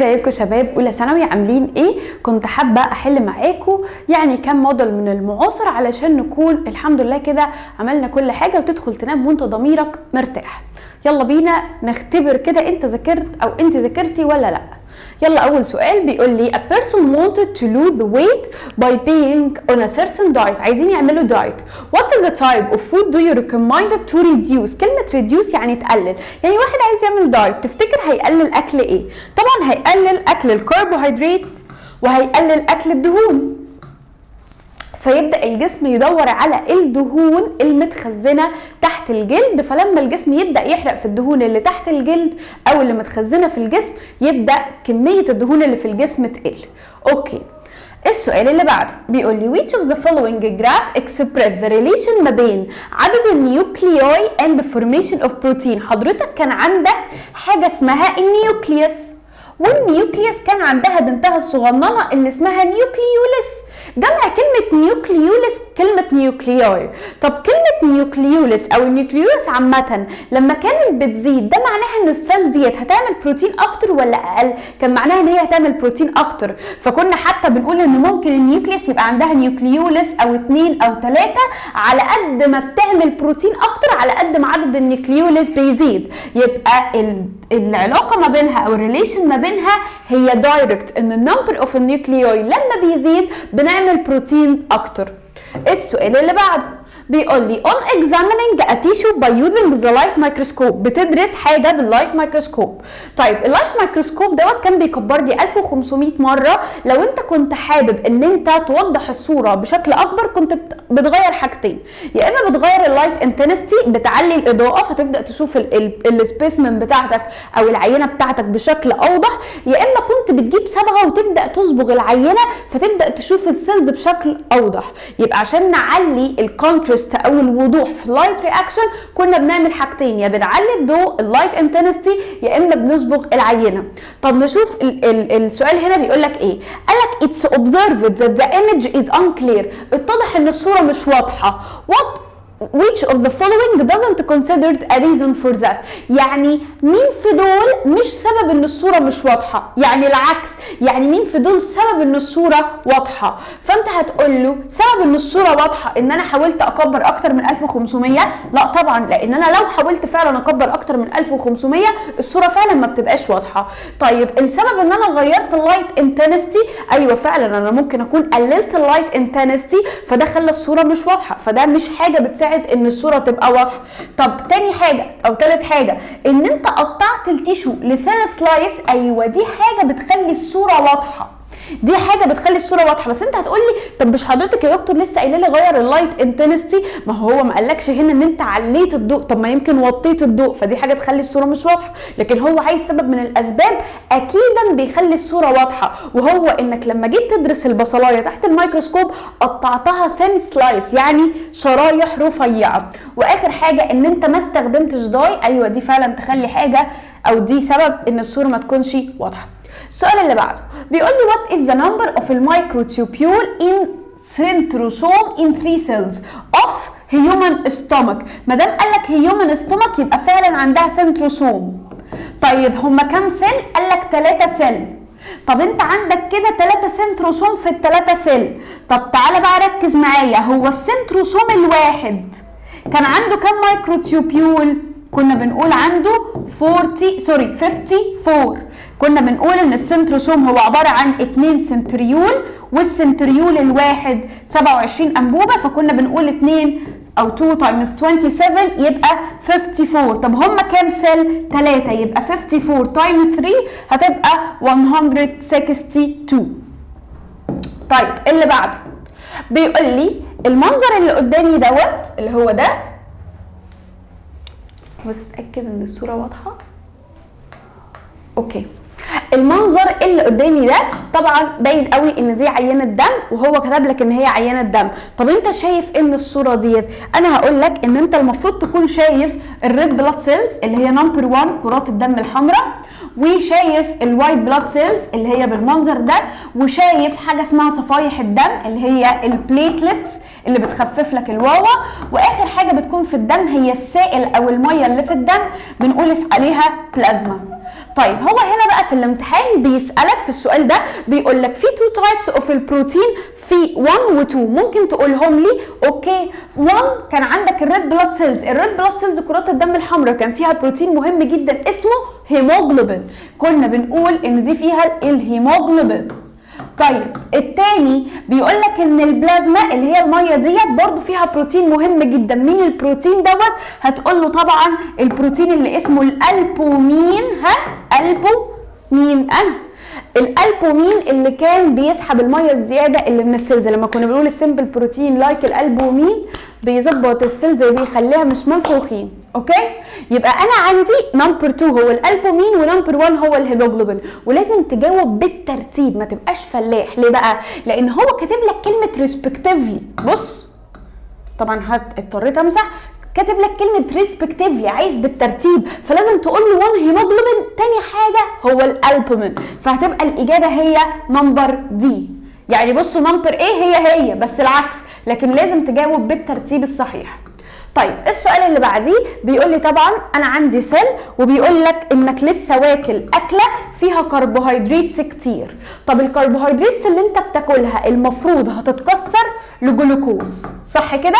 ازيكم شباب اولى ثانوي؟ عاملين ايه؟ كنت حابة احل معاكم يعني كام موديل من المعاصر علشان نكون الحمد لله كده عملنا كل حاجة وتدخل تنام وانت ضميرك مرتاح. يلا بينا نختبر كده انت ذاكرت او انت ذاكرتي ولا لا. يلا، اول سؤال بيقول لي: a person wanted to lose the weight by being on a certain diet. عايزين يعملوا diet. what is the type of food do you recommend to reduce؟ كلمة reduce يعني تقلل. يعني واحد عايز يعمل diet، تفتكر هيقلل اكل ايه؟ طبعا هيقلل اكل الكربوهيدرات وهيقلل اكل الدهون، فيبدا الجسم يدور على الدهون المتخزنه تحت الجلد. فلما الجسم يبدا يحرق في الدهون اللي تحت الجلد او اللي متخزنه في الجسم، يبدا كمية الدهون اللي في الجسم تقل. okay، السؤال اللي بعده بيقول لي: which of the following graph express the relation ما بين عدد ال nuclei and the formation of protein؟ حضرتك كان عندك حاجة اسمها ال nucleus، وال nucleus كان عندها بنتها الصغننه اللي اسمها nucleolus. جمع كلمة nucleolus كلمة nuclei. طب كلمة nucleolus أو ال nucleolus عامة لما كانت بتزيد، ده معناها إن ال cell ديت هتعمل بروتين أكتر ولا أقل؟ كان معناها إن هي هتعمل بروتين أكتر. فكنا حتى بنقول إن ممكن ال nucleus يبقى عندها nucleolus أو اتنين أو تلاتة. على قد ما بتعمل بروتين أكتر، على قد ما عدد ال nucleolus بيزيد. يبقى العلاقة ما بينها أو ال relation ما بينها هي direct، إن ال number of ال nuclei لما بيزيد بنعمل بروتين اكتر. السؤال اللي بعده بيقول لي: on examining a tissue by using the light microscope. بتدرس حاجة بال light microscope. طيب، ال light microscope دوت كان بيكبر لي 1500 مره. لو انت كنت حابب ان انت توضح الصورة بشكل اكبر، كنت بتغير حاجتين: يا اما بتغير ال light intensity، بتعلي الاضاءة فتبدا تشوف ال specimen بتاعتك او العينة بتاعتك بشكل اوضح، يا اما كنت بتجيب صبغة وتبدا تصبغ العينة فتبدا تشوف ال cells بشكل اوضح. يبقى عشان نعلي ال contrast او الوضوح في ال light reaction كنا بنعمل حاجتين: يا بنعلي الضوء، ال light intensity، يا اما بنصبغ العينه. طب نشوف ال ال السؤال هنا بيقول لك ايه. قال لك: it's observed that the image is unclear. اتضح ان الصورة مش واضحه. Which of the following doesn't considered a reason for that؟ يعني مين في دول مش سبب ان الصورة مش واضحة؟ يعني العكس، يعني مين في دول سبب ان الصورة واضحة؟ فانت هتقول له سبب ان الصورة واضحة ان انا حاولت اكبر اكتر من 1500؟ لا طبعا، لان انا لو حاولت فعلا اكبر اكتر من 1500 الصورة فعلا ما بتبقاش واضحة. طيب، السبب ان انا غيرت ال light intensity؟ ايوه فعلا، انا ممكن اكون قللت ال light intensity فده خلى الصورة مش واضحة، فده مش حاجة بتساعد ان الصورة تبقى واضحه. طب تاني حاجة او تالت حاجه، ان انت قطعت ال tissue ل thin slice؟ ايوه، دي حاجة بتخلي الصورة واضحه، دي حاجة بتخلي الصورة واضحه. بس انت هتقول لي: طب مش حضرتك يا دكتور لسه قايله لي غير ال light intensity؟ ما هو ما قالكش هنا ان انت عليت الضوء. طب ما يمكن وطيت الضوء، فدي حاجة تخلي الصورة مش واضحه. لكن هو عايز سبب من الاسباب اكيدا بيخلي الصورة واضحه، وهو انك لما جيت تدرس البصلايه تحت الميكروسكوب قطعتها thin slice، يعني شرايح رفيعه. واخر حاجة ان انت ما استخدمتش dye؟ ايوه، دي فعلا تخلي حاجة او دي سبب ان الصورة ما تكونش واضحه. السؤال اللي بعده بيقول لي: what is the number of microtubule in centrosome in 3 cells of human stomach؟ ما دام قال لك human stomach يبقى فعلا عندها centrosome. طيب، هما كام cell؟ قال لك 3 cell. طب انت عندك كده 3 centrosome في الثلاثة cell. طب تعالى بقى ركز معايا، هو ال centrosome الواحد كان عنده كام microtubule؟ كنا بنقول عنده 40، sorry، 54. كنا بنقول ان ال centrosome هو عبارة عن 2 centriole، وال centriole الواحد 27 انبوبه، فكنا بنقول 2 او 2 times 27 يبقى 54. طب هما كام cell؟ 3. يبقى 54 times 3 هتبقى 162. طيب، اللي بعده بيقول لي المنظر اللي قدامي دوت اللي هو ده، بس اتاكد ان الصورة واضحه. okay، المنظر اللي قدامي ده طبعا باين قوي ان دي عينه دم، وهو كتب لك ان هي عينه دم. طب انت شايف ايه من الصورة ديت؟ انا هقول لك ان انت المفروض تكون شايف ال red blood cells اللي هي number 1، كرات الدم الحمراء، وشايف ال white blood cells اللي هي بالمنظر ده، وشايف حاجة اسمها صفائح الدم اللي هي ال platelets اللي بتخفف لك الواوا، واخر حاجة بتكون في الدم هي السائل او المية اللي في الدم بنقول عليها بلازما. طيب هو هنا بقى في الامتحان بيسالك في السؤال ده، بيقول لك في two types of البروتين، في 1 و 2، ممكن تقولهم لي؟ okay، 1 كان عندك ال red blood cells، ال red blood cells كرات الدم الحمراء كان فيها بروتين مهم جدا اسمه هيموجلوبين، كنا بنقول ان دي فيها الهيموجلوبين. طيب التاني بيقول لك ان البلازما اللي هي المية ديت برضو فيها بروتين مهم جدا، مين البروتين دوت؟ هتقول له طبعا البروتين اللي اسمه الالبومين. ها، البومين، انا الالبومين اللي كان بيسحب المية الزيادة اللي من ال cells، لما كنا بنقول ال simple protein like الالبومين بيظبط ال cells وبيخليها مش منفوخين. okay، يبقى انا عندي number 2 هو الالبومين و number 1 هو الهيموجلوبين، ولازم تجاوب بالترتيب، ما تبقاش فلاح. ليه بقى؟ لان هو كاتب لك كلمة respectively. بص طبعا اضطريت امسح، كاتب لك كلمة respectively، عايز بالترتيب، فلازم تقول له 1 هيموجلوبين، تاني حاجة هو الالبومين، فهتبقى الاجابة هي number D. يعني بصوا number A هي هي بس العكس، لكن لازم تجاوب بالترتيب الصحيح. طيب السؤال اللي بعديه بيقول لي طبعا انا عندي cell، وبيقول لك انك لسه واكل اكله فيها كربوهيدرات كتير. طب الكربوهيدرات اللي انت بتاكلها المفروض هتتكسر لجلوكوز، صح كده؟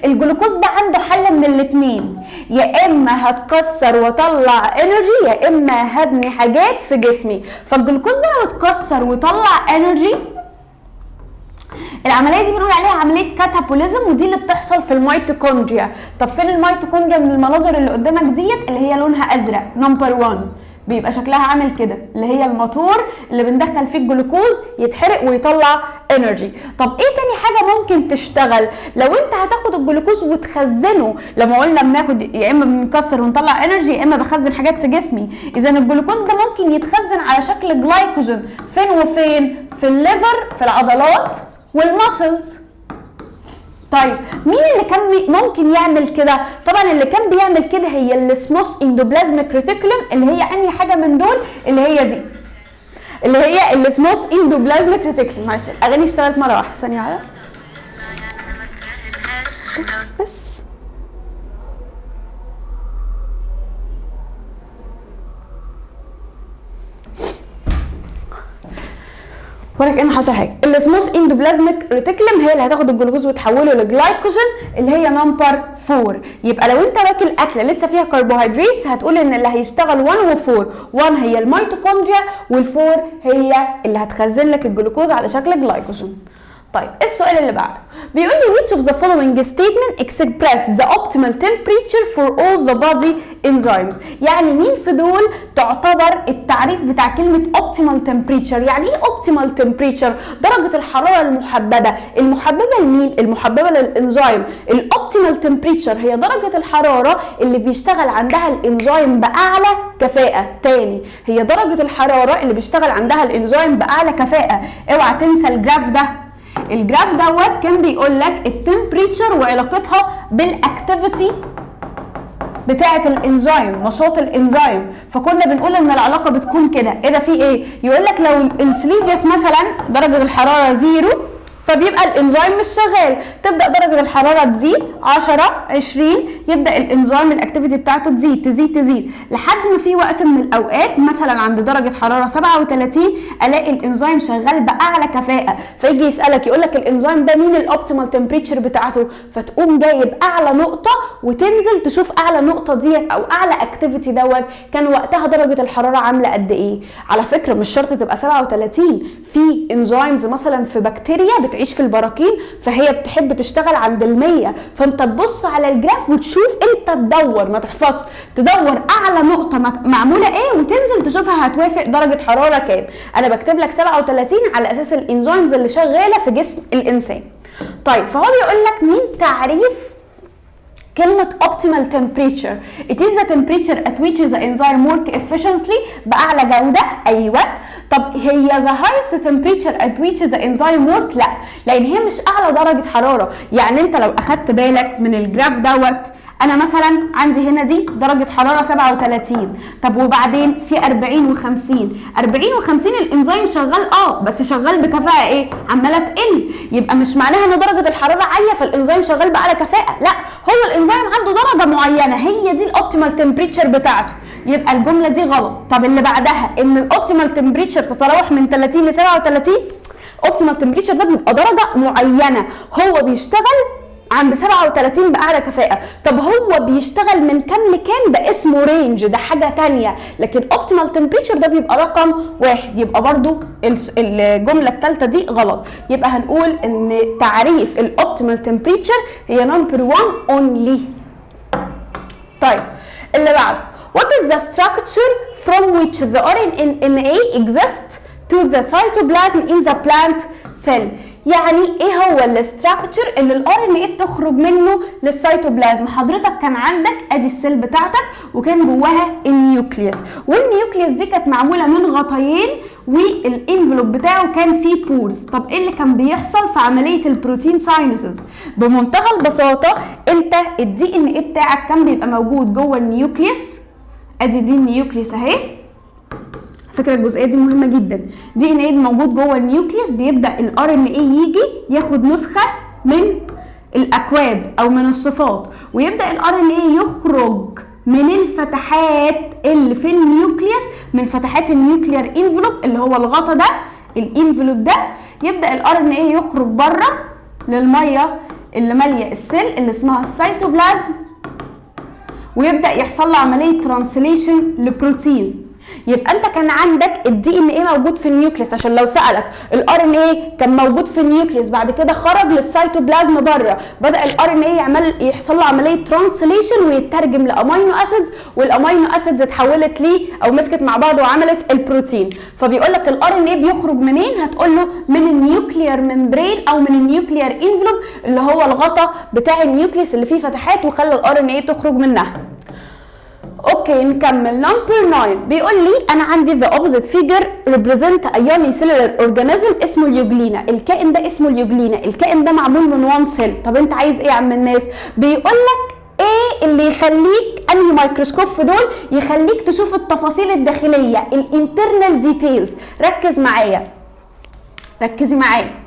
الجلوكوز ده عنده حل من الاتنين، يا اما هتكسر واطلع energy، يا اما هبني حاجات في جسمي. فالجلوكوز ده لو اتكسر وطلع energy، العملية دي بنقول عليها عملية catabolism، ودي اللي بتحصل في الميتوكوندريا. طب فين الميتوكوندريا من المناظر اللي قدامك ديت اللي هي لونها ازرق؟ number 1 بيبقى شكلها عامل كده، اللي هي الموتور اللي بندخل فيه الجلوكوز يتحرق ويطلع energy. طب ايه تاني حاجة ممكن تشتغل؟ لو انت هتاخد الجلوكوز وتخزنه، لما قلنا بناخد يا اما بنكسر ونطلع energy يا اما بخزن حاجات في جسمي، اذا الجلوكوز ده ممكن يتخزن على شكل جلايكوجين. فين وفين؟ في ال liver، في العضلات وال muscles. طيب مين اللي كان ممكن يعمل كده؟ طبعا اللي كان بيعمل كده هي ال smooth endoplasmic reticulum، اللي هي انهي حاجة من دول؟ اللي هي دي، اللي هي ال smooth endoplasmic reticulum. معلش الاغاني اشتغلت مرة واحدة، ثانية واحدة بس. ولا كأن حصل حاجة. ال smooth endoplasmic reticulum هي اللي هتاخد الجلوكوز وتحوله لجلايكوجين اللي هي number 4. يبقى لو انت واكل اكله لسه فيها كربوهيدرات هتقول ان اللي هيشتغل 1 و4، 1 هي الميتوكوندريا وال4 هي اللي هتخزن لك الجلوكوز على شكل جلايكوجين. طيب السؤال اللي بعده بيقول لي which of the following statement express the optimal temperature for all the body enzymes؟ يعني مين في دول تعتبر التعريف بتاع كلمة optimal temperature؟ يعني ايه optimal temperature؟ درجة الحرارة المحببة. المحببة لمين؟ المحببة للإنزيم. ال optimal temperature هي درجة الحرارة اللي بيشتغل عندها الإنزيم بأعلى كفاءة. تاني، هي درجة الحرارة اللي بيشتغل عندها الإنزيم بأعلى كفاءة. اوعى تنسى ال graph ده. ال graph دوت كان بيقول لك ال temperature وعلاقتها بال activity بتاعه الانزيم، نشاط الانزيم. فكنا بنقول ان العلاقة بتكون كده. ايه ده في ايه؟ يقول لك لو السليزيوس مثلا درجه الحرارة zero فبيبقى الانزيم مش شغال، تبدا درجه الحرارة تزيد 10 20 يبدا الانزيم ال activity بتاعته تزيد تزيد تزيد لحد ما في وقت من الاوقات مثلا عند درجه حرارة 37 الاقي الانزيم شغال باعلى كفاءة. فيجي يسالك يقول لك الانزيم ده مين ال optimal temperature بتاعته، فتقوم جايب اعلى نقطة وتنزل تشوف اعلى نقطة ديت او اعلى activity دوت كان وقتها درجه الحرارة عامله قد ايه. على فكرة مش شرط تبقى 37، في enzymes مثلا في بكتيريا بتعيش في البراكين فهي بتحب تشتغل عند 100، فانت تبص على ال graph وتشوف، انت تدور ما تحفظش، تدور اعلى نقطة معمولة ايه وتنزل تشوفها هتوافق درجه حرارة كام. انا بكتب لك 37 على اساس ال enzymes اللي شغالة في جسم الانسان. طيب فهو بيقول لك مين تعريف كلمة optimal temperature؟ It is the temperature at which the enzyme work efficiently، بأعلى جودة. أيوة. طب هي the highest temperature at which the enzyme work؟ لا، لأن هي مش أعلى درجة حرارة. يعني أنت لو أخدت بالك من ال graph دوت انا مثلا عندي هنا دي درجه حرارة 37، طب وبعدين في 40 و50، 40 و50 الانزيم شغال بس شغال بكفاءة ايه؟ عماله تقل. يبقى مش معناها ان درجه الحرارة عالية فالانزيم شغال باعلى كفاءة، لا، هو الانزيم عنده درجه معينة هي دي ال optimal temperature بتاعته. يبقى الجملة دي غلط. طب اللي بعدها ان ال optimal temperature تتراوح من 30 ل 37، optimal temperature ده بيبقى درجه معينه، هو بيشتغل عند 37 باعلى كفاءة. طب هو بيشتغل من كام لكام؟ ده اسمه range، ده حاجة تانية. لكن optimal temperature ده بيبقى رقم واحد. يبقى برضو الجملة الثالثة دي غلط. يبقى هنقول ان تعريف ال optimal temperature هي number 1 only. طيب اللي بعده، what is the structure from which the RNA exists to the cytoplasm in the plant cell؟ يعني ايه هو ال structure اللي ال RNA بتخرج منه للسيتوبلازم؟ حضرتك كان عندك ادي ال cell بتاعتك وكان جواها ال nucleus، وال nucleus دي كانت معمولة من غطايين وال envelope بتاعه كان فيه pores. طب ايه اللي كان بيحصل في عملية ال protein synthesis؟ بمنتهى البساطة انت ال DNA بتاعك كان بيبقى موجود جوه ال nucleus. ادي دي ال nucleus اهي، فكرة الجزئية دي مهمة جدا. DNA موجود جوه ال nucleus، بيبدا ال RNA يجي ياخد نسخه من الاكواد او من الصفات، ويبدا ال RNA يخرج من الفتحات اللي في ال nucleus، من فتحات ال nuclear envelope اللي هو الغطا ده، ال envelope ده، يبدا ال RNA يخرج بره للمية اللي ماليه ال cell اللي اسمها السيتوبلازم، ويبدا يحصل له عملية translation لبروتين. يبقى انت كان عندك ال DNA موجود في ال nucleus، عشان لو سالك ال RNA كان موجود في ال nucleus بعد كده خرج للسيتوبلازم بره، بدا ال RNA يعمل يحصل له عملية translation ويترجم ل amino acids، وال amino acids اتحولت ليه او مسكت مع بعض وعملت البروتين. فبيقول لك ال RNA بيخرج منين؟ هتقول له من ال nuclear membrane او من ال nuclear envelope اللي هو الغطا بتاع ال nucleus اللي فيه فتحات وخلى ال RNA تخرج منها. okay، نكمل. number 9 بيقول لي انا عندي the opposite figure represent a unicellular organism اسمه اليوجلينا. الكائن ده اسمه اليوجلينا، الكائن ده معمول من one cell. طب انت عايز ايه يا عم الناس؟ بيقول لك ايه اللي يخليك، انهي مايكروسكوب في دول يخليك تشوف التفاصيل الداخليه، ال internal details؟ ركز معايا، ركزي معايا.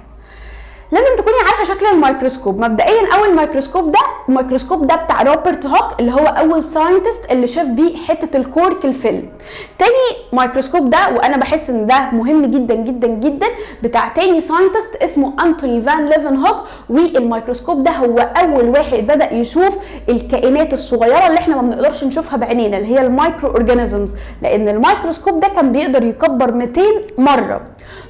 لازم تكوني عارفه شكل الميكروسكوب. مبدئيا اول ميكروسكوب ده، الميكروسكوب ده بتاع روبرت هوك اللي هو اول scientist اللي شاف بيه حتة ال cork الفيلم. تاني ميكروسكوب ده، وانا بحس ان ده مهم جدا جدا جدا، بتاع تاني scientist اسمه انتوني فان ليفن هوك، والميكروسكوب ده هو اول واحد بدا يشوف الكائنات الصغيرة اللي احنا ما بنقدرش نشوفها بعينينا اللي هي ال microorganisms، لان الميكروسكوب ده كان بيقدر يكبر 200 مره.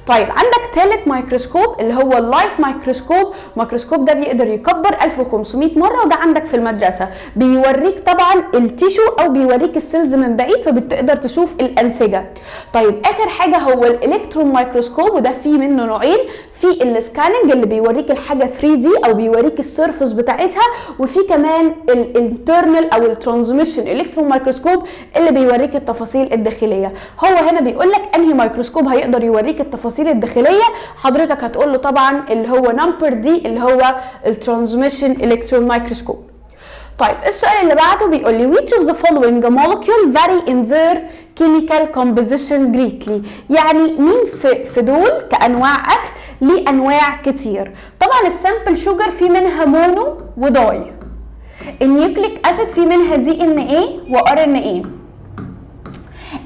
طيب عندك ثالث ميكروسكوب اللي هو ال light microscope، الميكروسكوب ده بيقدر يكبر 1500 مره، وده عندك في المدرسة بيوريك طبعا ال tissue او بيوريك ال cells من بعيد فبتقدر تشوف الانسجه. طيب اخر حاجة هو ال electron microscope، وده فيه منه نوعين، في ال scanning اللي بيوريك الحاجة 3D او بيوريك ال surface بتاعتها، وفي كمان ال internal او ال transmission electron microscope اللي بيوريك التفاصيل الداخليه. هو هنا بيقول لك انهي ميكروسكوب هيقدر يوريك التفاصيل الداخليه؟ حضرتك هتقول له طبعا اللي هو number D اللي هو ال transmission electron microscope. طيب السؤال اللي بعده بيقول لي which of the following molecule vary in their chemical composition greatly؟ يعني مين في دول كانواع اكل ليه انواع كتير؟ طبعا ال simple sugar في منها mono و di، ال nucleic acid في منها DNA و RNA،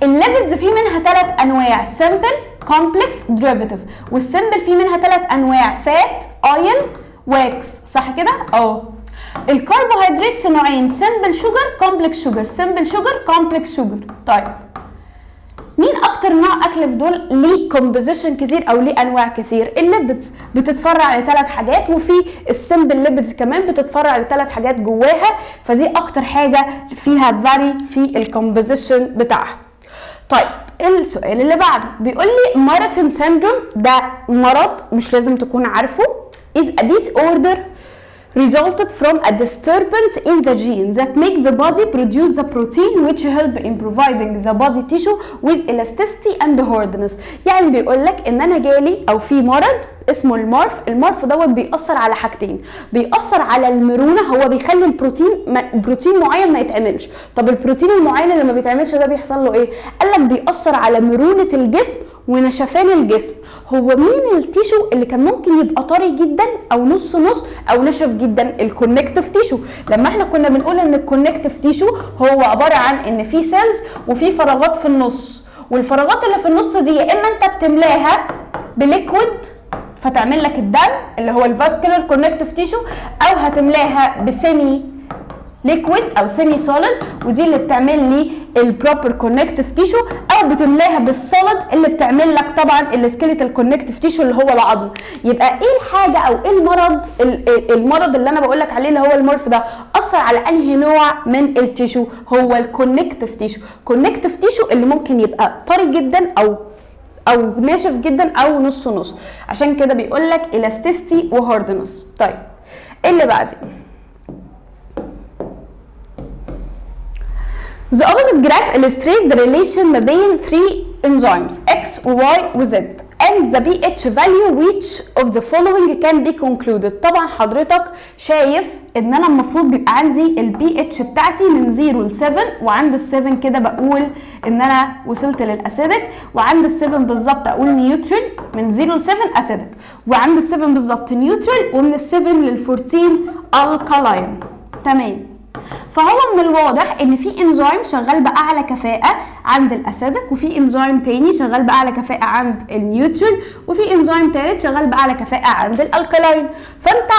ال lipids في منها ثلاث انواع simple، complex، derivative، وال simple في منها ثلاث انواع fat، oil، wax، صح كده؟ اه. الكربوهيدرات نوعين simple sugar، complex sugar، simple sugar، complex sugar. طيب مين اكتر نوع اكل في دول ليه composition كتير او ليه انواع كتير؟ ال lipids بتتفرع لثلاث حاجات، وفي ال simple lipids كمان بتتفرع لثلاث حاجات جواها، فدي اكتر حاجة فيها vary في ال composition بتاعها. طيب السؤال اللي بعده بيقول لي Marfan syndrome، ده مرض مش لازم تكون عارفه، is a disorder resulted from a disturbance in the gene that make the body produce the protein which help in providing the body tissue with elasticity and hardness. يعني بيقول لك ان انا جالي او في مرض اسمه ال MERRF. ال MERRF دوت بيأثر على حاجتين، بيأثر على المرونة، هو بيخلي البروتين بروتين معين ما يتعملش. طب البروتين المعين اللي ما بيتعملش ده بيحصل له ايه؟ قال لك بيأثر على مرونة الجسم ونشفان الجسم. هو مين ال tissue اللي كان ممكن يبقى طري جدا او نص نص او نشف جدا؟ ال connective tissue. لما احنا كنا بنقول ان ال connective tissue هو عبارة عن ان في cells وفي فراغات في النص، والفراغات اللي في النص دي يا اما انت بتملاها ب liquid فتعمل لك الدم اللي هو ال vascular connective tissue، او هتملاها ب semi liquid او semi solid ودي اللي بتعمل لي ال proper connective tissue، او بتملاها بال solid اللي بتعمل لك طبعا ال skeletal connective tissue اللي هو العظم. يبقى ايه الحاجة او ايه المرض المرض اللي انا بقول لك عليه اللي هو ال MERRF ده اثر على انهي نوع من ال tissue؟ هو ال connective tissue. connective tissue اللي ممكن يبقى طري جدا او ناشف جدا او نص نص، عشان كده بيقول لك elasticity و hardness. طيب اللي بعدي The opposite graph illustrates the relation ما بين 3 enzymes X, Y و Z and the pH value which of the following can be concluded. طبعا حضرتك شايف ان انا المفروض بيبقى عندي ال pH بتاعتي من 0 ل 7، وعند ال 7 كده بقول ان انا وصلت لل acidic، وعند ال 7 بالظبط اقول neutral، من 0 ل 7 acidic، وعند ال 7 بالظبط neutral، ومن ال 7 لل 14 alkaline. تمام. فهو من الواضح ان في انزيم شغال باعلى كفاءة عند ال acidic، وفي انزيم تاني شغال باعلى كفاءة عند ال neutral، وفي انزيم تالت شغال باعلى كفاءة عند ال alkaline. فانت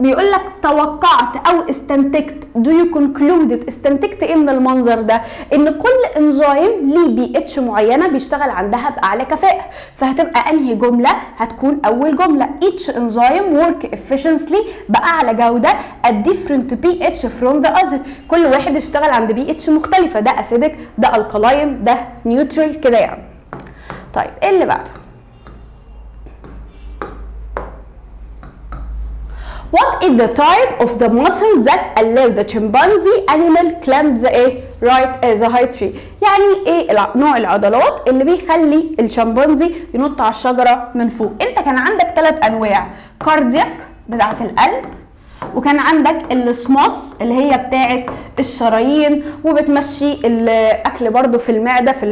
بيقول لك توقعت او استنتجت، do you concluded، استنتجت ايه من المنظر ده؟ ان كل انزيم ليه pH معينة بيشتغل عندها باعلى كفاءة. فهتبقى انهي جملة؟ هتكون اول جملة، each enzyme work efficiently باعلى جوده at different pH from the other. كل واحد اشتغل عند pH مختلفة، ده acidic، ده alkaline، ده neutral كده يعني. طيب ايه اللي بعده؟ What is the type of the muscle that allow the chimpanzee animal climb the right the high tree؟ يعني ايه نوع العضلات اللي بيخلي الشمبانزي ينط على الشجرة من فوق؟ انت كان عندك 3 انواع، cardiac بتاعة القلب، وكان عندك ال smooth اللي هي بتاعه الشرايين وبتمشي الاكل برده في المعدة في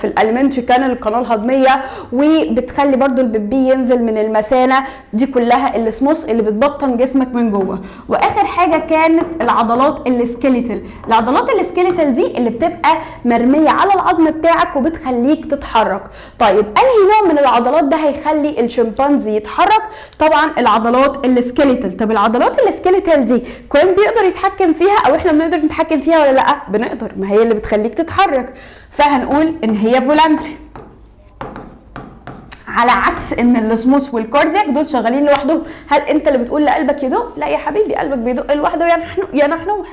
ال alimentary canal القناة الهضميه، وبتخلي برده البيبي ينزل من المثانه، دي كلها ال smooth اللي بتبطن جسمك من جوه. واخر حاجة كانت العضلات ال skeletal. العضلات ال skeletal دي اللي بتبقى مرمية على العظم بتاعك وبتخليك تتحرك. طيب انهي نوع من العضلات ده هيخلي الشمبانزي يتحرك؟ طبعا العضلات ال skeletal. طب العضلات ال skeletal دي كان بيقدر يتحكم فيها او احنا بنقدر نتحكم فيها ولا لا؟ بنقدر، ما هي اللي بتخليك تتحرك. فهنقول ان هي voluntary، على عكس ان ال smooth وال cardiac دول شغالين لوحدهم. هل انت اللي بتقول لقلبك يدق؟ لا يا حبيبي، قلبك بيدق لوحده يا نحن يا نحنوح.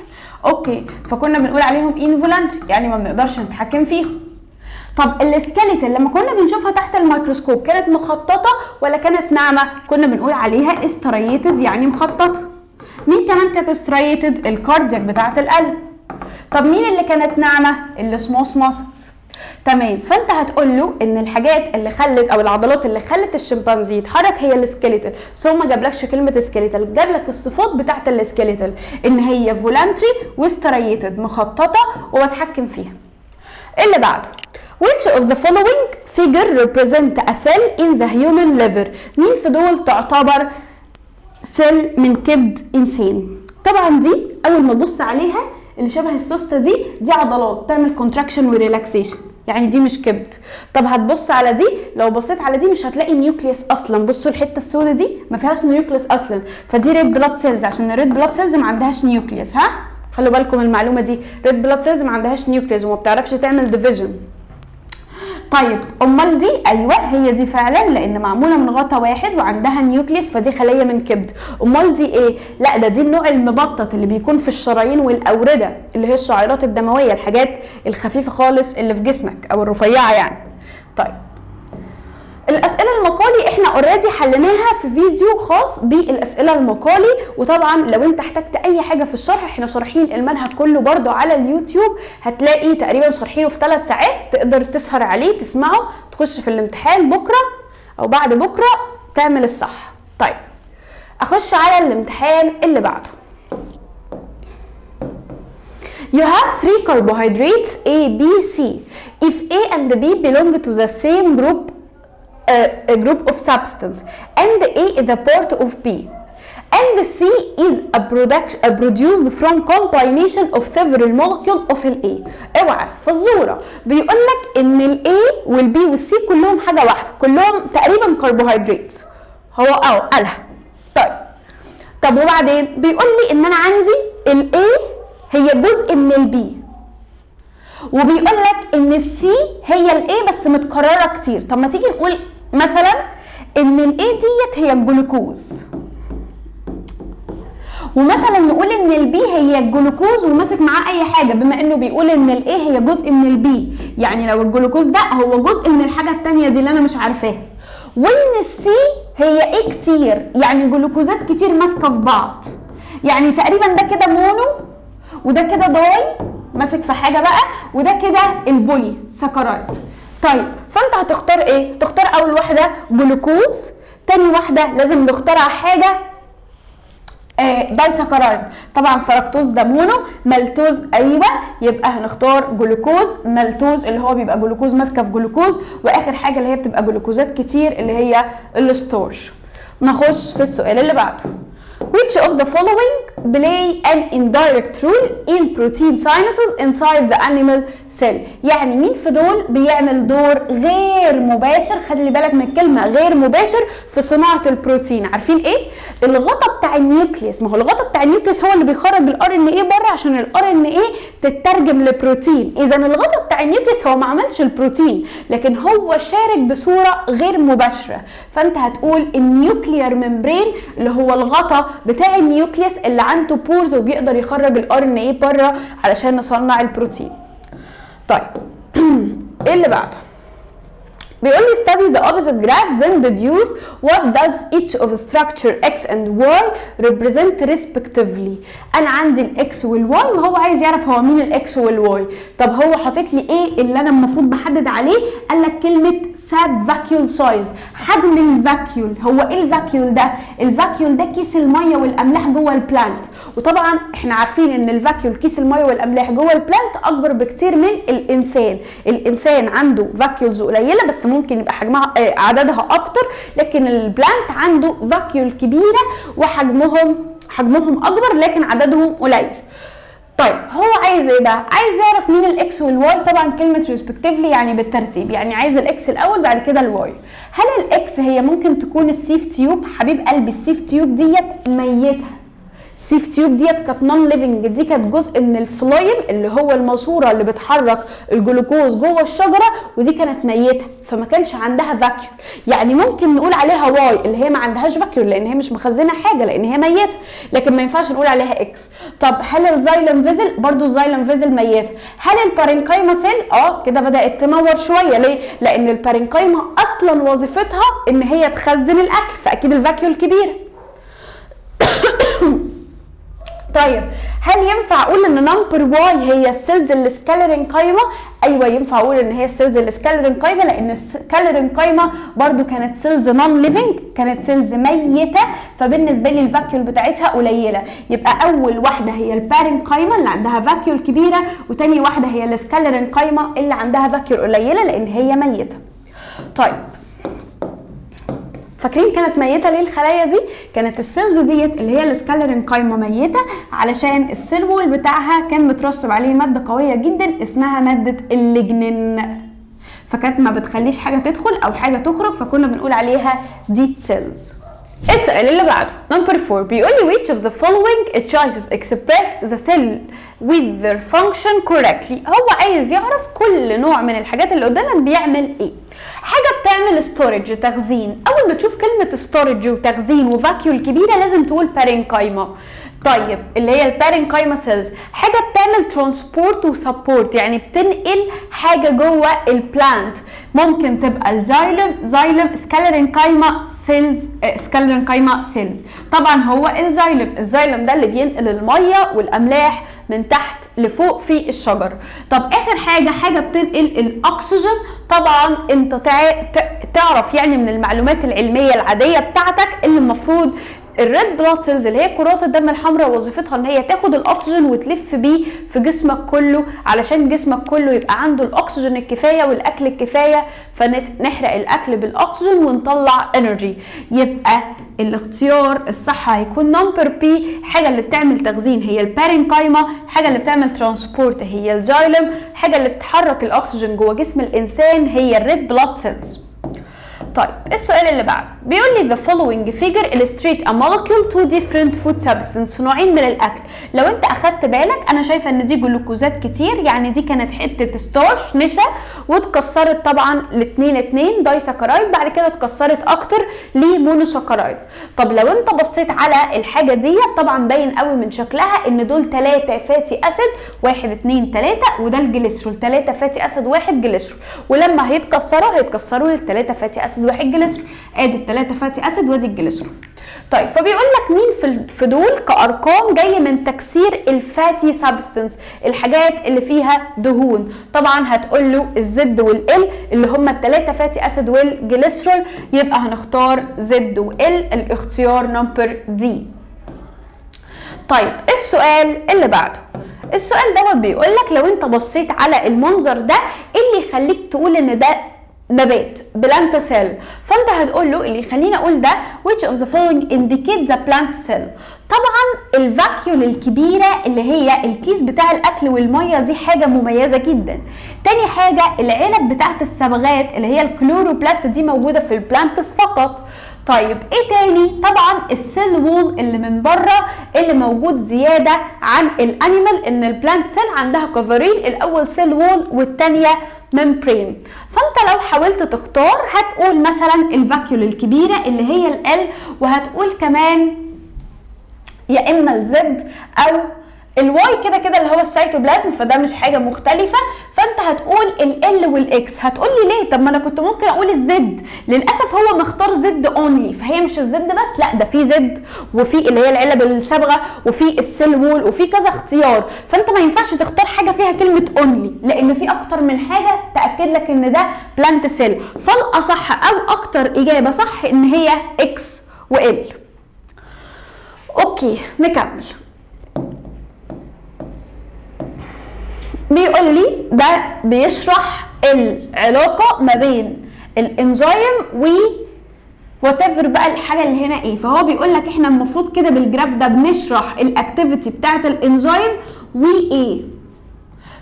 okay، فكنا بنقول عليهم involuntary، يعني ما بنقدرش نتحكم فيهم. طب ال skeletal لما كنا بنشوفها تحت الميكروسكوب كانت مخططه ولا كانت ناعمة؟ كنا بنقول عليها striated، يعني مخططه. مين كمان كانت striated؟ ال cardiac بتاعه القلب. طب مين اللي كانت ناعمة؟ ال smooth muscles. تمام. فانت هتقول له ان الحاجات اللي خلت او العضلات اللي خلت الشمبانزي يتحرك هي ال skeletal، بس هو ما جابلكش كلمة skeletal، جاب لك الصفات بتاعه ال skeletal ان هي voluntary و striated، مخططه وبتحكم فيها. اللي بعده Which of the following figure represent a cell in the human liver؟ مين في دول تعتبر cell من كبد انسان؟ طبعا دي اول ما تبص عليها اللي شبه السوسته دي عضلات تعمل contraction و relaxation، يعني دي مش كبد. طب هتبص على دي، لو بصيت على دي مش هتلاقي nucleus اصلا. بصوا الحتة السوداء دي ما فيهاش nucleus اصلا، فدي red blood cells، عشان ال red blood cells ما عندهاش nucleus. ها خلوا بالكم المعلومة دي، red blood cells ما عندهاش nucleus وما بتعرفش تعمل division. طيب امال دي؟ ايوه هي دي فعلا، لان معمولة من غطا واحد وعندها nucleus، فدي خليه من كبد. امال دي ايه؟ لا ده دي النوع المبطط اللي بيكون في الشرايين والاورده، اللي هي الشعيرات الدموية، الحاجات الخفيفة خالص اللي في جسمك او الرفيعة يعني. طيب الاسئلة المقالي احنا already حليناها في فيديو خاص بالاسئلة المقالي، وطبعا لو انت احتجت اي حاجة في الشرح احنا شارحين المنهج كله برده على اليوتيوب، هتلاقي تقريبا شارحينه في 3 ساعات، تقدر تسهر عليه تسمعه، تخش في الامتحان بكره او بعد بكره تعمل الصح. طيب اخش على الامتحان اللي بعده. You have three carbohydrates A, B, C. If A and B belong to the same group, a group of substance, and A is a part of B, and C is a product a produced from combination of several molecule of ال A. اوعى فزوره، بيقول لك ان ال A وال B وال C كلهم حاجة واحده، كلهم تقريبا كربوهيدرات، هو قالها. طيب طب وبعدين بيقول لي ان انا عندي ال A هي جزء من ال B، وبيقول لك ان ال C هي ال A بس متكررة كتير. طب ما تيجي نقول مثلا ان ال A ديت هي الجلوكوز، ومثلا نقول ان ال B هي الجلوكوز وماسك معاه اي حاجه، بما انه بيقول ان ال A هي جزء من ال B، يعني لو الجلوكوز ده هو جزء من الحاجة التانية دي اللي انا مش عارفاها، وان ال C هي ايه كتير، يعني جلوكوزات كتير ماسكه في بعض، يعني تقريبا ده كده mono وده كده di ماسك في حاجة بقى، وده كده ال polysaccharide. طيب فانت هتختار ايه؟ تختار اول واحدة جلوكوز، تاني واحدة لازم نختارها حاجة disaccharide، طبعا فركتوز ده mono، maltose ايوه، يبقى هنختار جلوكوز مالتوز اللي هو بيبقى جلوكوز ماسكه في جلوكوز، واخر حاجة اللي هي بتبقى جلوكوزات كتير اللي هي ال starch. نخش في السؤال اللي بعده. Which of the following play an indirect role in protein synthesis inside the animal cell؟ يعني مين في دول بيعمل دور غير مباشر؟ خلي بالك من الكلمة غير مباشر في صناعة البروتين. عارفين ايه؟ الغطا بتاع ال nucleus، ما هو الغطا بتاع ال nucleus هو اللي بيخرج ال RNA بره عشان ال RNA تترجم لبروتين. اذا الغطا بتاع ال nucleus هو ما عملش البروتين، لكن هو شارك بصورة غير مباشرة. فانت هتقول ال nuclear membrane اللي هو الغطا بتاع ال nucleus اللي عنده pores وبيقدر يخرج ال RNA بره علشان نصنع البروتين. طيب ايه اللي بعده؟ بيقول لي study the opposite graph then deduce what does each of structure x and y represent respectively. انا عندي ال X وال Y وهو عايز يعرف هو مين ال X وال Y. طب هو حاطط لي ايه اللي انا المفروض بحدد عليه؟ قال لك كلمة sap vacuole size، حجم ال vacuole. هو ايه ال vacuole ده؟ ال vacuole ده كيس المية والاملاح جوه ال plant، وطبعا احنا عارفين ان ال vacuole كيس المية والاملاح جوه ال plant اكبر بكتير من الانسان. الانسان عنده vacuoles قليله بس ممكن يبقى حجمها عددها اكتر، لكن ال plant عنده vacuole كبيرة وحجمهم اكبر لكن عددهم قليل. طيب هو عايز ايه بقى؟ عايز يعرف مين ال X وال Y. طبعا كلمة respectively يعني بالترتيب، يعني عايز ال X الاول بعد كده ال Y. هل ال X هي ممكن تكون ال sieve tube؟ حبيب قلبي ال sieve tube ديت ميته، ال sieve tube ديت كانت non living، دي كانت جزء من ال phloem اللي هو الماسورة اللي بتحرك الجلوكوز جوه الشجره، ودي كانت ميته فما كانش عندها vacuole. يعني ممكن نقول عليها Y اللي هي ما عندهاش vacuole لان هي مش مخزنة حاجة لان هي ميته، لكن ما ينفعش نقول عليها X. طب هل ال xylem vessel؟ برضو ال xylem vessel ميته. هل ال parenchyma cell؟ كده بدات تنور شوية. ليه؟ لان ال parenchyma اصلا وظيفتها ان هي تخزن الاكل، فاكيد ال vacuole كبيرة. طيب هل ينفع اقول ان number Y هي ال cells ال sclerenchyma؟ ايوه ينفع اقول ان هي ال cells ال sclerenchyma، لان ال sclerenchyma برضو كانت cells non living، كانت cells ميته، فبالنسبه لي ال vacuole بتاعتها قليله. يبقى اول واحدة هي ال parenchyma اللي عندها vacuole كبيرة، وتاني واحدة هي ال sclerenchyma اللي عندها vacuole قليله لان هي ميته. طيب فاكرين كانت ميته ليه الخلايا دي؟ كانت ال cells ديت اللي هي ال sclerenchyma ميته علشان ال cell wall بتاعها كان مترسب عليه مادة قوية جدا اسمها مادة الليجنين، فكانت ما بتخليش حاجة تدخل او حاجة تخرج، فكنا بنقول عليها dead cells. السؤال اللي بعده number 4 بيقول لي which of the following choices express the cell with their function correctly. هو عايز يعرف كل نوع من الحاجات اللي قدامك بيعمل ايه. حاجة بتعمل storage تخزين، اول ما تشوف كلمة storage وتخزين و vacuole كبيرة لازم تقول parenchyma. طيب اللي هي ال parenchyma cells. حاجة بتعمل transport و support، يعني بتنقل حاجة جوه ال plant، ممكن تبقى ال xylem، xylem، sclerenchyma cells، sclerenchyma cells. طبعا هو ال xylem، ال xylem ده اللي بينقل المية والاملاح من تحت لفوق في الشجر. طب اخر حاجه، حاجة بتنقل الاكسجين. طبعا انت تعرف يعني من المعلومات العلمية العادية بتاعتك اللي المفروض ال red blood cells اللي هي كرات الدم الحمراء وظيفتها ان هي تاخد الاكسجين وتلف بيه في جسمك كله، علشان جسمك كله يبقى عنده الاكسجين الكفاية والاكل الكفايه، فنحرق الاكل بالاكسجين ونطلع energy. يبقى الاختيار الصح هيكون number B. الحاجة اللي بتعمل تخزين هي ال parenchyma، الحاجة اللي بتعمل transport هي ال xylem، الحاجة اللي بتحرك الاكسجين جوه جسم الانسان هي ال red blood cells. طيب، السؤال اللي بعده بيقول لي the following figure illustrate a molecule two different food substance، نوعين من الاكل. لو انت اخدت بالك، انا شايفه ان دي جلوكوزات كتير، يعني دي كانت حتة starch نشا واتكسرت طبعا لاتنين اتنين disaccharide، بعد كده اتكسرت اكتر ل monosaccharide. طب لو انت بصيت على الحاجة دي، طبعا باين قوي من شكلها ان دول 3 fatty acid، واحد اتنين تلاتة، وده الجليسرول، 3 fatty acid واحد جليسرول، ولما هيتكسروا هيتكسروا للثلاثه fatty acid واحد جليسرول. ادي الثلاثة fatty acid وادي الجليسرول. طيب، فبيقول لك مين في دول كارقام جاية من تكسير ال fatty substance، الحاجات اللي فيها دهون؟ طبعا هتقول له ال Z وال L اللي هم الثلاثة fatty acid وال glycerol، يبقى هنختار Z و L، الاختيار number D. طيب، السؤال اللي بعده، السؤال دوت بيقول لك لو انت بصيت على المنظر ده، ايه اللي يخليك تقول ان ده نبات plant cell؟ فانت هتقول له اللي يخليني اقول ده which of the following indicate the plant cell؟ طبعا ال vacuole الكبيرة اللي هي الكيس بتاع الاكل والميه، دي حاجة مميزة جدا. تاني حاجه، العلب بتاعت الصبغات اللي هي ال chloroplast، دي موجودة في ال plants فقط. طيب، ايه تاني؟ طبعا ال cell wall اللي من بره اللي موجود زيادة عن ال animal، ان ال plant cell عندها cover ين، الاول cell wall والثانية membrane. فانت لو حاولت تختار هتقول مثلا ال vacuole الكبيرة اللي هي ال L، وهتقول كمان يا اما ال Z او ال Y، كده كده اللي هو السيتوبلازم، فده مش حاجة مختلفه. فانت هتقول ال L وال X. هتقول لي ليه؟ طب ما انا كنت ممكن اقول ال Z. للاسف هو مختار Z only، فهي مش ال Z بس، لا ده في Z وفي اللي هي العلب الصبغه وفي ال cell wall وفي كذا اختيار. فانت ما ينفعش تختار حاجة فيها كلمة only، لان في اكتر من حاجة تاكد لك ان ده plant cell. فالاصح او اكتر اجابه صح ان هي X و L. okay، نكمل. بيقول لي ده بيشرح العلاقة ما بين الانزيم و whatever بقى الحاجة اللي هنا ايه. فهو بيقول لك احنا المفروض كده بال graph ده بنشرح ال activity بتاعه الانزيم وايه.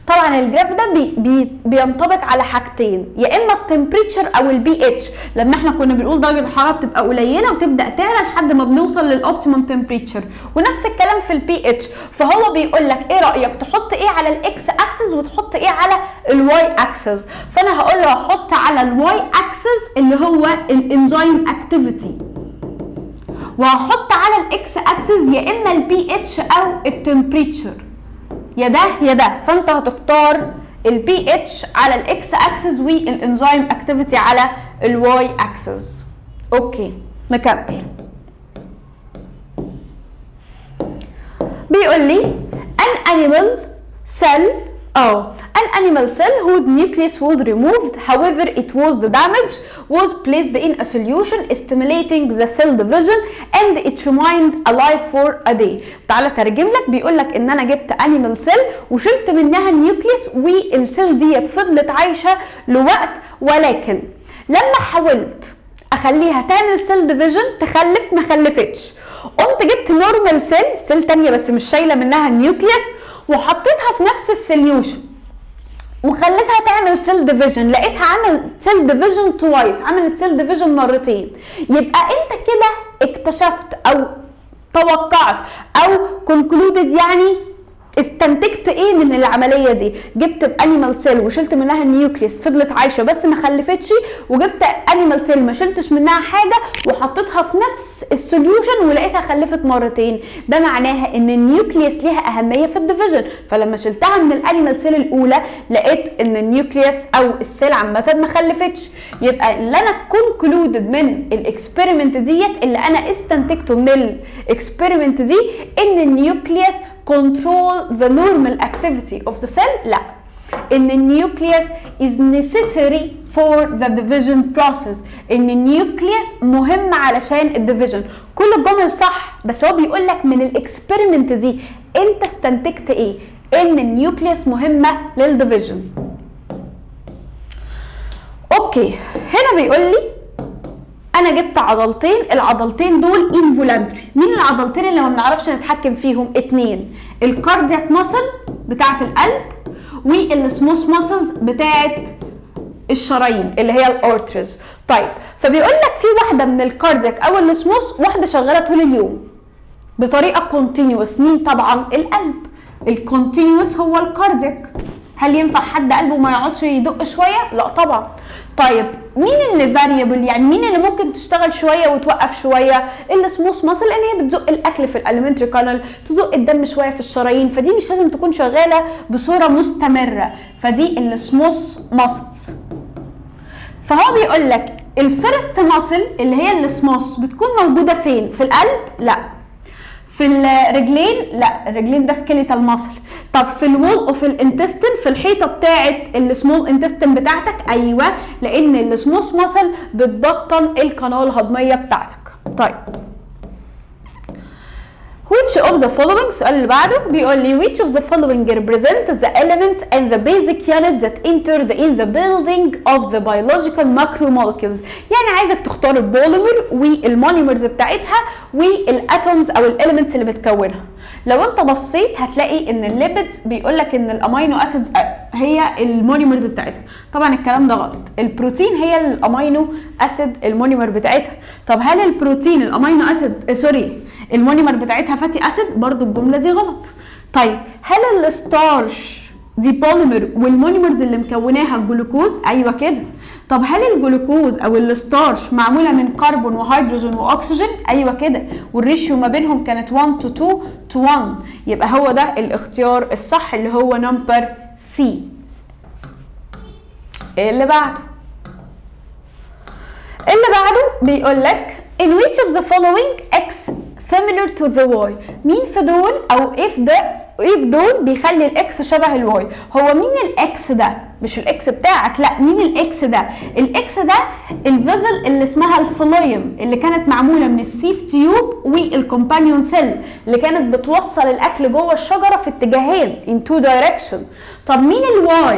طبعا ال graph ده بي بي بينطبق على حاجتين، يا اما ال temperature او ال pH، لما احنا كنا بنقول درجه الحرارة بتبقى قليله وتبدا تعلى لحد ما بنوصل لل optimum temperature، ونفس الكلام في ال pH. فهو بيقول لك ايه رايك تحط ايه على ال X axis وتحط ايه على ال Y axis؟ فانا هقول له هحط على ال Y axis اللي هو ال enzyme activity، وهحط على ال X axis يا اما ال pH او ال temperature، يا ده يا ده. فانت هتختار ال pH على ال X axis وال enzyme activity على ال Y axis. okay، نكمل. بيقول لي an animal cell an animal cell whose nucleus was removed، however it was the damage، was placed in a solution stimulating the cell division and it remained alive for a day. تعالى ترجم لك. بيقول لك ان انا جبت animal cell وشلت منها ال nucleus، وال cell ديت فضلت عايشه لوقت، ولكن لما حاولت اخليها تعمل cell division تخلف ما خلفتش. قمت جبت normal cell، cell تانية بس مش شايله منها ال nucleus، وحطيتها في نفس ال solution وخليتها تعمل cell division، لقيتها عمل cell division twice، عملت cell division مرتين. يبقى انت كده اكتشفت او توقعت او concluded يعني استنتجت ايه من العملية دي؟ جبت animal cell وشلت منها ال nucleus، فضلت عايشه بس ما خلفتش، وجبت animal cell ما شلتش منها حاجة وحطيتها في نفس ال solution ولقيتها خلفت مرتين. ده معناها ان ال nucleus ليها اهمية في ال division. فلما شلتها من ال animal cell الاولى لقيت ان ال nucleus او ال cell عامة ما خلفتش. يبقى اللي انا concluded من ال experiment ديت، اللي انا استنتجته من ال experiment دي، ان ال nucleus control the normal activity of the cell؟ لا، ان ال nucleus is necessary for the division process، ان ال nucleus مهم علشان ال division. كل الجمل صح، بس هو بيقول لك من ال experiment دي انت استنتجت ايه؟ ان ال nucleus مهمة لل division. okay، هنا بيقول لي انا جبت عضلتين، العضلتين دول involuntary. مين العضلتين اللي ما بنعرفش نتحكم فيهم؟ اتنين، ال cardiac muscle بتاعه القلب وال smooth muscles بتاعه الشرايين اللي هي ال arteries. طيب، فبيقول لك في واحدة من ال cardiac او السموث، واحدة شغالة طول اليوم بطريقة continuous. مين؟ طبعا القلب. ال continuous هو ال cardiac. هل ينفع حد قلبه ما يقعدش يدق شويه؟ لا طبعا. طيب، مين اللي variable؟ يعني مين اللي ممكن تشتغل شوية وتوقف شويه؟ ال smooth muscle، لان هي بتزق الاكل في ال alimentary canal، تزق الدم شوية في الشرايين، فدي مش لازم تكون شغالة بصورة مستمره، فدي ال smooth muscles. فهو بيقول لك ال first muscle اللي هي السموث بتكون موجودة فين؟ في القلب؟ لا. في الرجلين؟ لا، الرجلين ده skeletal muscle. طب في ال wall of ال intestine، في الحيطة بتاعه ال small intestine بتاعتك؟ ايوه، لان ال smooth muscle بتبطن القناة الهضميه بتاعتك. طيب، Which of the following، السؤال اللي بعده بيقول لي which of the following represent the element and the basic unit that enter the in the building of the biological macromolecules؟ يعني عايزك تختار ال polymer وال monomers بتاعتها وال atoms او ال elements اللي بتكونها. لو انت بصيت هتلاقي ان ال lipids بيقول لك ان ال amino acids هي ال monomers بتاعتها. طبعا الكلام ده غلط، البروتين هي ال amino acid ال monomer بتاعتها. طب هل البروتين ال amino acid، sorry، ال monomer بتاعتها fatty acid؟ برضو الجملة دي غلط. طيب، هل ال starch دي polymer وال monomers اللي مكوناها الجلوكوز؟ ايوه كده. طب هل الجلوكوز او ال starch معمولة من كربون وهيدروجين واكسجين؟ ايوه كده، وال ratio ما بينهم كانت 1 to 2 to 1. يبقى هو ده الاختيار الصح اللي هو number C. اللي بعده، اللي بعده بيقول لك in which of the following X similar to the Y؟ مين في دول او ايه في ده، ايه في دول بيخلي ال X شبه ال Y؟ هو مين ال X ده؟ مش ال X بتاعك، لا، مين ال X ده؟ ال X ده ال vessel اللي اسمها ال phloem، اللي كانت معمولة من ال sieve tube وال companion cell، اللي كانت بتوصل الاكل جوه الشجرة في اتجاهين، in two direction. طب مين ال Y؟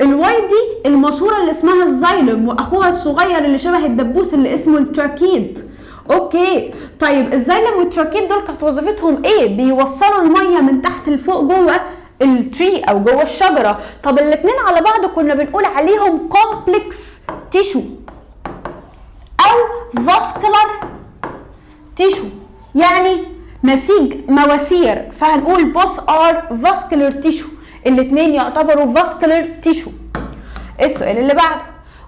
ال Y دي الماسورة اللي اسمها ال xylem واخوها الصغير اللي شبه الدبوس اللي اسمه ال tracheid. okay، طيب، ال xylem وال tracheid دول كانت وظيفتهم ايه؟ بيوصلوا المية من تحت لفوق جوه ال tree او جوه الشجره. طب الاثنين على بعض كنا بنقول عليهم complex tissue او vascular tissue، يعني نسيج مواسير، فهنقول both are vascular tissue، الاثنين يعتبروا vascular tissue. السؤال اللي بعده،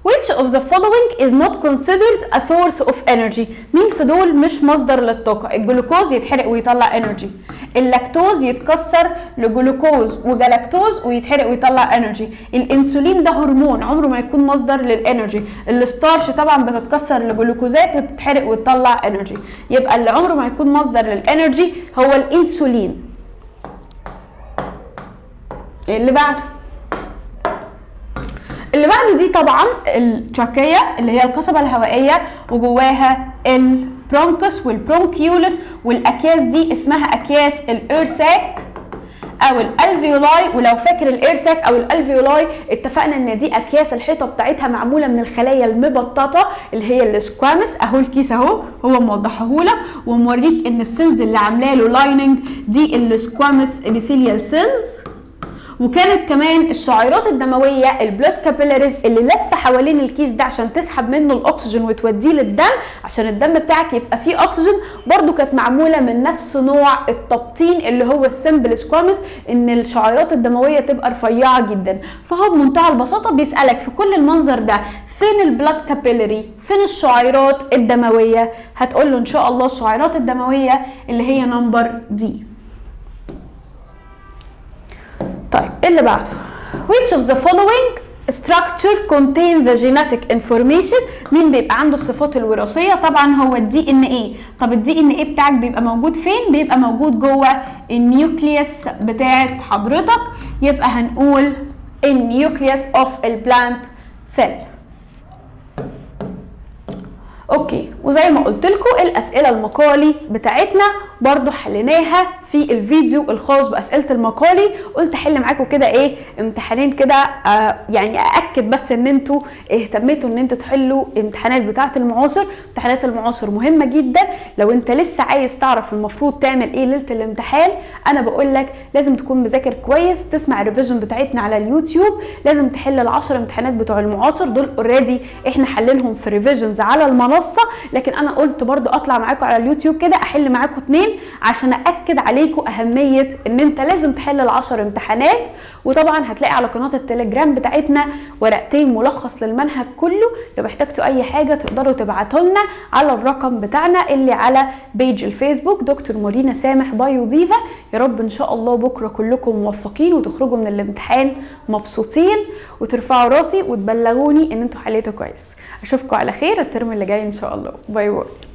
which of the following is not considered a source of energy؟ مين في دول مش مصدر للطاقة؟ الجلوكوز يتحرق ويطلع energy، اللاكتوز يتكسر لجلوكوز وجلاكتوز ويتحرق ويطلع energy، الانسولين ده هرمون عمره ما يكون مصدر لل energy، ال starch طبعا بتتكسر لجلوكوزات وتتحرق وتطلع energy. يبقى اللي عمره ما يكون مصدر لل energy هو الانسولين. اللي بعده، اللي بعده دي طبعا ال trachea اللي هي القصبة الهوائية، وجواها ال bronchus وال bronchioles، والاكياس دي اسمها اكياس ال air sac او ال alveoli. ولو فاكر ال air sac او ال alveoli، اتفقنا ان دي اكياس الحيطة بتاعتها معمولة من الخلايا المبططه اللي هي ال squamous. اهو الكيس اهو، هو موضحهولك وموريك ان ال cells اللي عامله له lining دي ال squamous epithelial cells. وكانت كمان الشعيرات الدموية ال blood capillaries اللي لفه حوالين الكيس ده عشان تسحب منه الاكسجين وتوديه للدم عشان الدم بتاعك يبقى فيه اكسجين، برضو كانت معمولة من نفس نوع التبطين اللي هو ال simple squamous، ان الشعيرات الدموية تبقى رفيعة جدا. فهو بمنتهى البساطة بيسالك في كل المنظر ده فين ال blood capillary، فين الشعيرات الدمويه؟ هتقول له ان شاء الله الشعيرات الدموية اللي هي number D. طيب اللي بعده، which of the following structure contain the genetic information؟ مين بيبقى عنده الصفات الوراثية؟ طبعا هو ال DNA. طب ال DNA بتاعك بيبقى موجود فين؟ بيبقى موجود جوه ال nucleus بتاعت حضرتك، يبقى هنقول ال nucleus of ال plant cell. okay، وزي ما قلت لكم الاسئلة المقالي بتاعتنا برضو حليناها في الفيديو الخاص باسئلة المقالي. قلت احل معاكم كده ايه امتحانين كده، يعني ااكد بس ان انتوا اهتميتوا ان انتوا تحلوا امتحانات بتاعه المعاصر. امتحانات المعاصر مهمة جدا. لو انت لسه عايز تعرف المفروض تعمل ايه ليلة الامتحان، انا بقول لك لازم تكون مذاكر كويس، تسمع ال revision بتاعتنا على اليوتيوب، لازم تحل ال10 امتحانات بتوع المعاصر دول، already احنا حللهم في revisions على المنصه، لكن انا قلت برضو اطلع معاكم على اليوتيوب كده احل معاكم 2 عشان اكد عليكم اهمية ان انت لازم تحل ال10 امتحانات. وطبعا هتلاقي على قناة التليجرام بتاعتنا ورقتين ملخص للمنهج كله، لو احتجتوا اي حاجة تقدروا تبعتوا لنا على الرقم بتاعنا اللي على page الفيسبوك دكتور مارينا سامح Bio Diva. يا رب ان شاء الله بكره كلكم موفقين وتخرجوا من الامتحان مبسوطين وترفعوا راسي وتبلغوني ان انتوا حليتوا كويس. اشوفكم على خير الترم اللي جاي ان شاء الله. bye bye.